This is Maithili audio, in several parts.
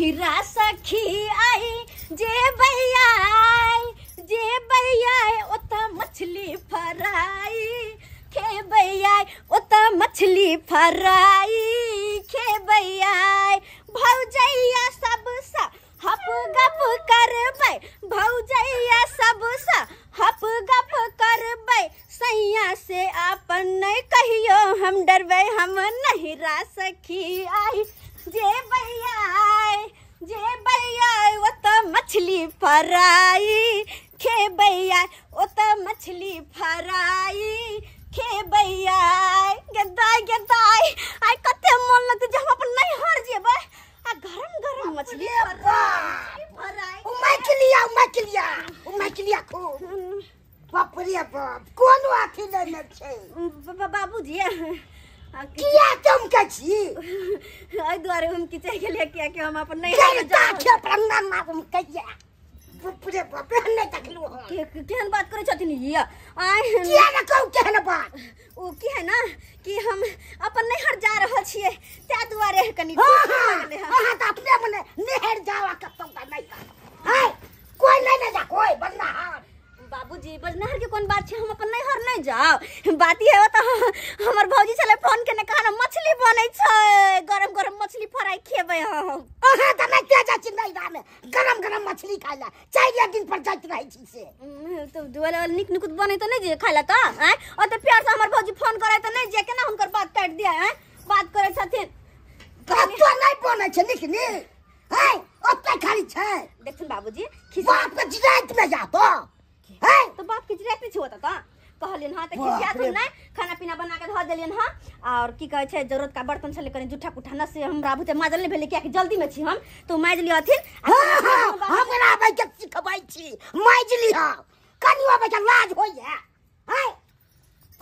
नहिरा सखी आई जे भैया जे भैया ओत मछली फराई खेबै ओत मछली फराई खेबै। भौजैया सबसँ हप गप करबै, भौजैया सबसँ हप गप करबै, सैया से अपन नहीं कहियो हम डरबै। हम नहिरा सखी आई जे भैया जे भैया ओत मछली फराई खेबै, ओत मछली फराई खेबै। गेदाय गेदाय आइ कते मोन लगतै जे हम अपन नैहर जेबै आ गरम गरम मछली फराई। ओ मैथिलिया मैथिलिया ओ मैथिलिया खूब बाप रे बाप कोनो अथी नहि छै। बाबूजी किया तुम के छी? एहि दुआरे हम किचै गेलियै कियाकि हम अपन नैहर जाब। प्रणाम कहिया बाप रे बाप नहि देखलु हम। केहन बात करै छथिन ये? आइ किया ने कहू केहन बात? ओ की है ना कि हम अपन नैहर जा रहल छियै ताहि दुआरे कनि खुशी भऽ गेलै। अहाँ तऽ अपने मने नैहर जावा कतौ तऽ नहि है कोई नहि ने जा कोई बजनाहार। बाबूजी बजनाहार के कोन बात छै, हम अपन नैहर नहि जाउ। बात ई है तऽ हमर भौजी छलै फोन केने कहना मछली बनै छै गरम गरम मछली फ्राई खेबै हम। अहाँ तऽ नहि जाइ छी नैहरा में गरम गरम मछली खाइ ला 4 दिन पर जाइत रहै छी से। तऽ दुआरे नीक नीक बनै तऽ नहि जे खाइ ला तऽ आँय ओते प्यार से हमर भौजी फोन करै तऽ नहि जे केना हुनकर बात काटि दिया। आँय बात करै छथिन कतौ नहि बनै छै नीक नीक है ओते खाली छै। देखथिन बाबूजी बाप के जिराइत में जा तो है तो बाप के जिराइत छै होता तऽ कहलियन हां तऽ खिसियाथुन नहि, खाना पीना बना के धऽ देलियन हां। और की कहै छै जरूरत का बर्तन छलै कनि जूठा पुठा न से हमरा बुते माजल नहि भेलै कियाकि जल्दी में छी हम तो माजि लियथिन। हमरा आबै के सिखबै छी माजि लिह कनि आबै के लाज होइया है।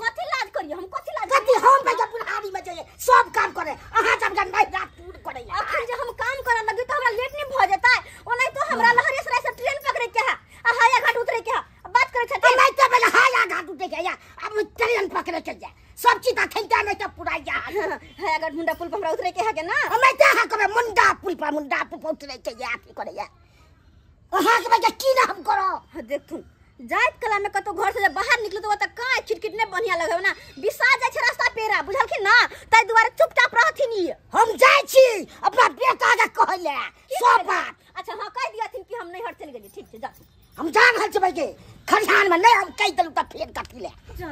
कथी लाज करियै हम? कथी लाज कथी? हम बे बुढ़ारी में जाइए सब काम करे अहाँ जब जब नहीं रात टूर करे। अखन जे हम काम करऽ लगी तऽ हमरा लेट नहीं भऽ जेतै, ओनाहि तो हमरा लहरियासराय से ट्रेन पकड़े के है आ हाया घाट उतरे के है। बात करै छथिन नहीं तऽ बे हाया घाट उतरे के है अब ट्रेन पकड़े के है सब चीज अखन त नहीं त पुराइ जा हाया घाट मुंडा पुल पर हमरा उतरे के है के ना। हम त अहाँ कहबै मुंडा पुल पर उतरे के है अथी करे है अहाँ के बे की ना हम करब। देखथुन जाइत कला में कतौ घर से जब बाहर निकलू तो ओतऽ काँय खिटखिट नहीं बढ़िया लगे ना बिसा जाइ छै रास्ता पेरा बुझलखिन ना, ताहि दुआरे चुपचाप रहथिन। ई हम जाइ छी अपना बेटा के कहै ले सब बात। अच्छा हां कहि दियथिन कि हम नैहर चलि गेलियै। ठीक छै जा हम जा रहल छी भाई के खरिहान में नहीं हम कहि देलु तऽ फेर कथी ले जा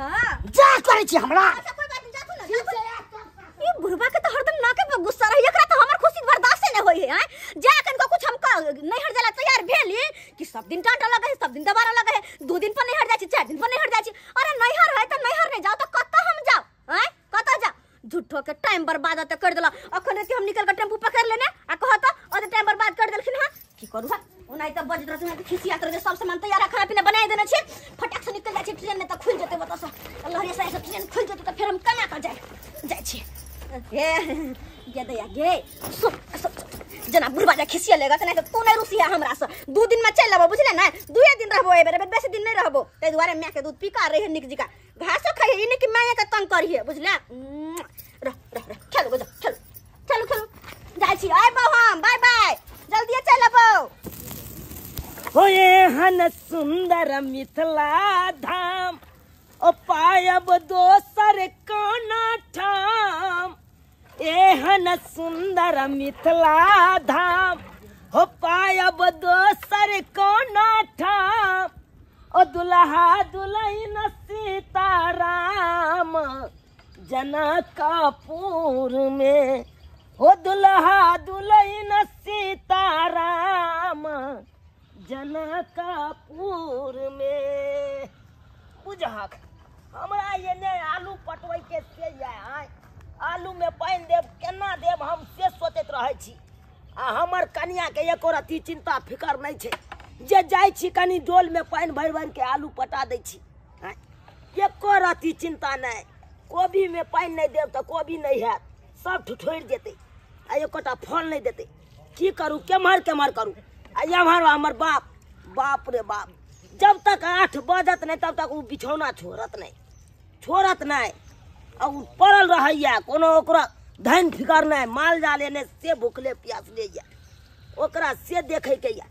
जा करै छी हमरा। अच्छा कोई बात नहीं जाथु ना जाथु। ई बुढ़बा के तऽ हरदम नाके पर गुस्सा रहै एकरा तऽ हमर खुशी बर्दाश्त नहीं होई है। जा कन को कुछ हम नैहर जाला तैयार भेली कि सब दिन टांटा लगे है सब दिन दबारा लगे है 2 दिन पर नैहर जाइ छी 4 दिन पर नैहर जाइ छी। अरे नैहर है तऽ नैहर नहीं जाओ तऽ कतऽ हम जाओ आँय कतऽ जाओ? झूठो के टाइम बर्बाद ओते कर देला। अखन एते हम निकल के टेम्पू पकड़ लेने आ कहत ओते टाइम बर्बाद कर देलखिन हां की करू हां। ओनाहि तऽ बजैत रहथिन तऽ खिसियात रहै सब सामान तैयार खाना पीना बनाइ देने छी फटाक से निकल जाइ छी ट्रेन में तऽ खुलि जेतै ओतऽ से लहरियासराय से ट्रेन खुलि जेतै तऽ फेर हम केना कऽ जाइ छी। हे गे दैया गे सुन जेना बुढ़बा जे खिसिया लेगा तऽ नहि तू नहीं रुसिया हमरा से 2 दिन में चलि अबो बुझले ने 2 दिन रहबो एहि बेर बेसी दिन नहीं रहबो ताहि दुआरे माय के दूध पीका रहे नीक जिका घासो खाइए ई नहीं कि माय के तंग करिए बुझले। रह रह रह खेलू जा खेलू खेलू खेलू जाइ छी आबो हम बाय बाय जल्दी चलि अबो। हो एहन सुंदर मिथिला धाम ओ पायब दोसर कोना ठाम एहन सुंदर मिथिला धाम हो पायब दोसर कोना ठाम ओ दुल्हा दुल्हन सीताराम जनकपुर में हो दुल्हा दुल्हन सीताराम जनकपुर में। बुझहक हमरा एने आलू पटबै के से आय आलू में पानि देब केना देब हम से सोचैत रहै छी आ हमर कनिया के एको रत्ती चिंता फिकर नहीं छै जे जाइ छी कनि डोल में पानि भरि भरि के आलू पटा दै छी एको रत्ती चिंता नहीं। कोबी में पानि नहीं देब तऽ कोबी नहीं हैत सब ठुठुरि जेतै आ एकोटा फल नहीं देतै। की करू केम्हर केम्हर करू आ एम्हर हमर बाप बाप रे बाप जब तक 8 बजत नहीं तब तक ओ बिछौना छोड़त नहीं छोड़त नहीं आ उ पड़ल रहैया कोनो ओकरा धन फिकर नहीं माल जाल एने से भूखले प्यासले या ओकरा से देखै के या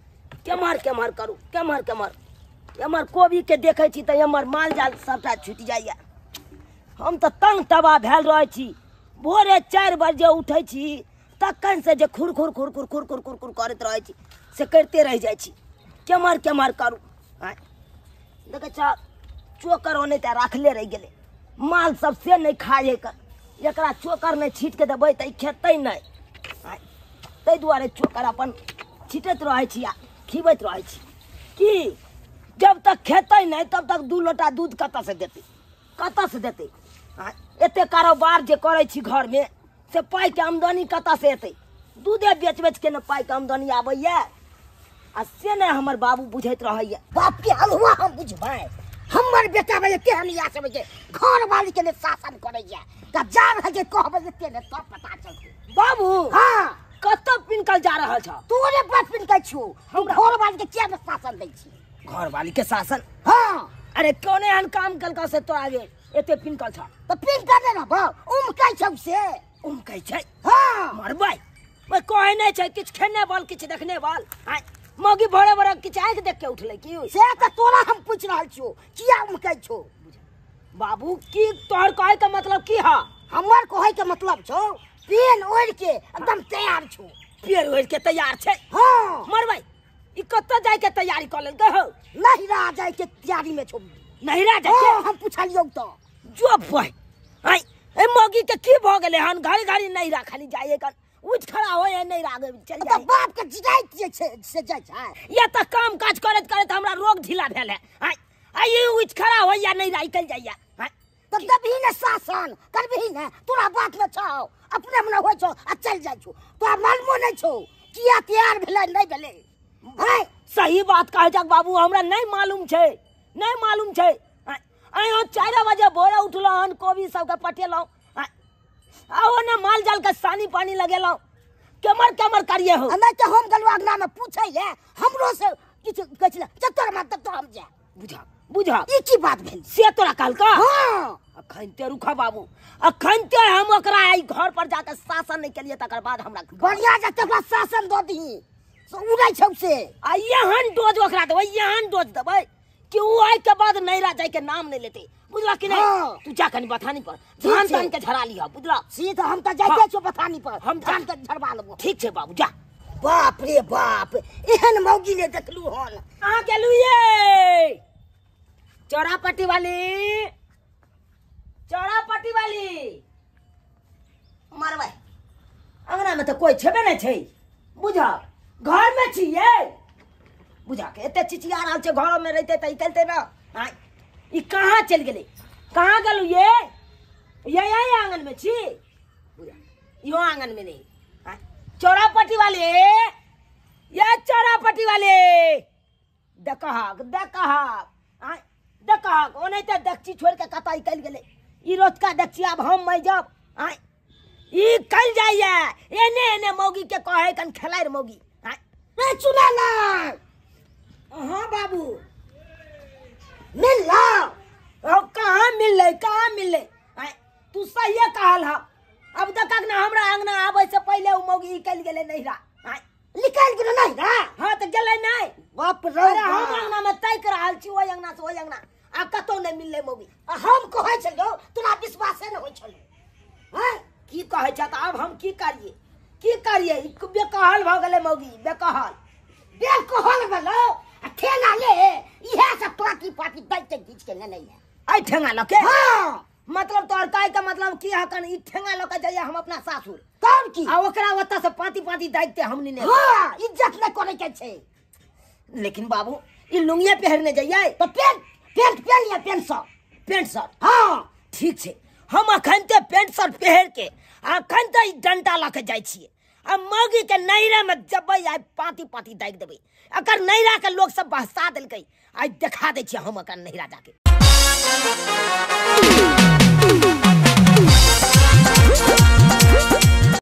केम्हर केम्हर करू केम्हर केम्हर। एम्हर कोबी के देखै छी तऽ एम्हर माल जाल सबटा छुटि जाइया। हम तऽ तंग तबाह भेल रहै छी। भोरे 4 बजे उठै छी तखन से जे खुर खुर खुर खुर खुर खुर खुर खुर करैत रहै छी से करिते रहि जाइ छी। केम्हर केम्हर करू। देखै छ चोकर ओने तऽ राखले रहि गेलै। माल सब से नहि खाइ एकर, एकरा चोकर नहि छीट के देबै तऽ ई खेतै नहि। ताहि दुआरे चोकर अपन छीटैत रहै छी आ खिबैत रहै छी कि जब तक खेतै नहि तब तक 2 लोटा दूध कतऽ से देतै, कतऽ से देतै। एते कारोबार जे करै छी घरमे से पाइके आमदनी कतऽ से एतै? दूधे बेच बेच के ने पाइके आमदनी आबैया आ से नहि हमर बाबू बुझैत रहैया। बाप के हलुआ हम बुझबै, हमर बेटा बजे तेहन या सब जे घर वाली के ने शासन करैया त जा रहल जे कहबै जे तेने तब पता चलतै। बाबू हां कतऽ पिनकल जा रहल छ? तोरे बाप पिनकै छु, हम घर वाली के किया ने शासन दै छी? घर वाली के शासन? हां। अरे कोने एहन काम कलका से तोरा आगे एते पिनकल छ? त पिनकल ने रहबौ, उमकै छौ से। उमकै छै? हां। मरबै ओइ कहै नहि छै किछु खेने बाल किछु देखने बाल। मौगी भोरे भोरे किछु आँखि देख के उठलै की? से तऽ तोरा हम पूछि रहल छियौ किया उमकै छौ? बाबू की तोहर कहै के मतलब की हा? हमर कहै के मतलब छौ पेन ओढ़ि के एकदम तैयार छौ। पेन ओढ़ि के तैयार छै? हाँ। मरबै ई कतऽ जाय के तैयारी कऽ लेलकै हौ? नहिरा जाय के तैयारी में छौ। नहिरा जाय के? हम पुछलियौ तऽ जो भाई आइ ए मौगी के की भऽ गेलै हन? घड़ी घड़ी नहिरा खाली जाइए कर उठ खड़ा होय नहीं रागे चल जाए। बाप के जिजाइत जे छै से जाइ छै। या त काम काज करैत करैत हमरा रोग ढीला भेल है। आइ आइ उठ खड़ा होय या नहीं राइकल जाइया। त दबही ने शासन करबही ने, तोरा बात में छौ अपने मने होय छौ आ चल जाइ छौ। तोरा मालूमो नहीं छौ किया तैयार भेलै नहीं भेलै। भाई सही बात कहै छक बाबू, हमरा नहीं मालूम छै, नहीं मालूम छै। आइ 4 बजे भोरे उठलहुँ हन, कोबी सबके पटेलहुँ आ ओने माल जाल के सानी पानी लगेलहुँ। केमर केमर करिए हो? नहीं तो हम गलवा अंगना में पूछे ले हमरो से किछु कहै छलै चत्तर मार तब तो हम जाय। बुझा बुझा ई की बात भेल से तोरा कहलका? हां। अखन ते रुखा बाबू, अखन ते हम ओकरा आई घर पर जाके शासन नहीं केलिए तकर बाद हमरा बढ़िया जते ओकरा शासन दऽ दही से उड़ै छौ से। आ एहन डोज ओकरा देबै, एहन डोज देबै कि उ आइ के बाद नैरा जाय के नाम नहीं लेते। बुझला कि नहीं? तू जा कनी बथानी पर धान तान के झरा लिह। बुझला? सीधा हम त जाइते छौ बथानी पर, हम धान के झरवा लेबो। ठीक छै बाबू जा। बाप रे बाप, एहन मौगी ने देखलू हन। अहाँ गेलू ये चौरापट्टी वाली, चौरापट्टी वाली मरबै अंगना में तो कोई छेबे नहीं छै। बुझा घर में छियै? बुझा के एते चिचिया रहल छै, घर में रहते तऽ निकलते ना। ई कहाँ चलि गेलै? कहाँ गेलू ये? ये आंगन में छी? बुझा इहो आंगन में नहीं। चौरापट्टी वाले, ये चौरापट्टी वाले देखहक देखहक देखहक ओनाहिते देखची छोड़ि के कतऽ निकलि गेलै। ई रोजका देखची आब हम मरि जाब। ई कल जाइए एने एने मौगी के कहै कन खेलाइ मौगी। रे चुनाला। हाँ बाबू मिलला? कहाँ मिललै, कहाँ मिललै? तू सहिए कहल ह। अब तक ना हमरा अंगना आबै से पहिले उ मौगी निकलि गेलै नैहरा। निकलि गेलै नैहरा? हाँ तऽ गेलै नहि। बाप रे, हम अंगना में ताकि रहल छी ओहि अंगना से ओहि अंगना, आ कतौ नहि मिललै मौगी। आ हम कहै छलियौ तोरा विश्वासे नहि होइ छलौ। हाँ की कहै छ? तऽ आब हम की करियै, की करियै? बेकहल भऽ गेलै मौगी, बेकहल बेकहल भेलौ। आ ठेंगा ले इएह सब पाकी पाकी दै के घीच के लेने है। आई ठेंगा लऽ के? हाँ। मतलब तोहर कहै के मतलब की हकन ई ठेंगा लऽ के जाइए हम अपना सासुर तब की, आ ओकरा ओतऽ से पाती पाती दाइते हम ने। हाँ इज्जत नहि करै के छै। लेकिन बाबू ई लुंगिए पहिरने जाइए तऽ पेंट पेंट पहिर लिअ, पेंट शर्ट। Pant shirt? हाँ ठीक छै। हम अखन ते पेंट शर्ट पहिर के अखन ते ई डंटा लऽ के जाइ छियै आ मौगी के नैरा में जबै आइ पाती पाती दागि देबै। अकर नैरा के लोग सब बहसा देलकै, आइ देखा दै छियै हम अकर नैरा जाके।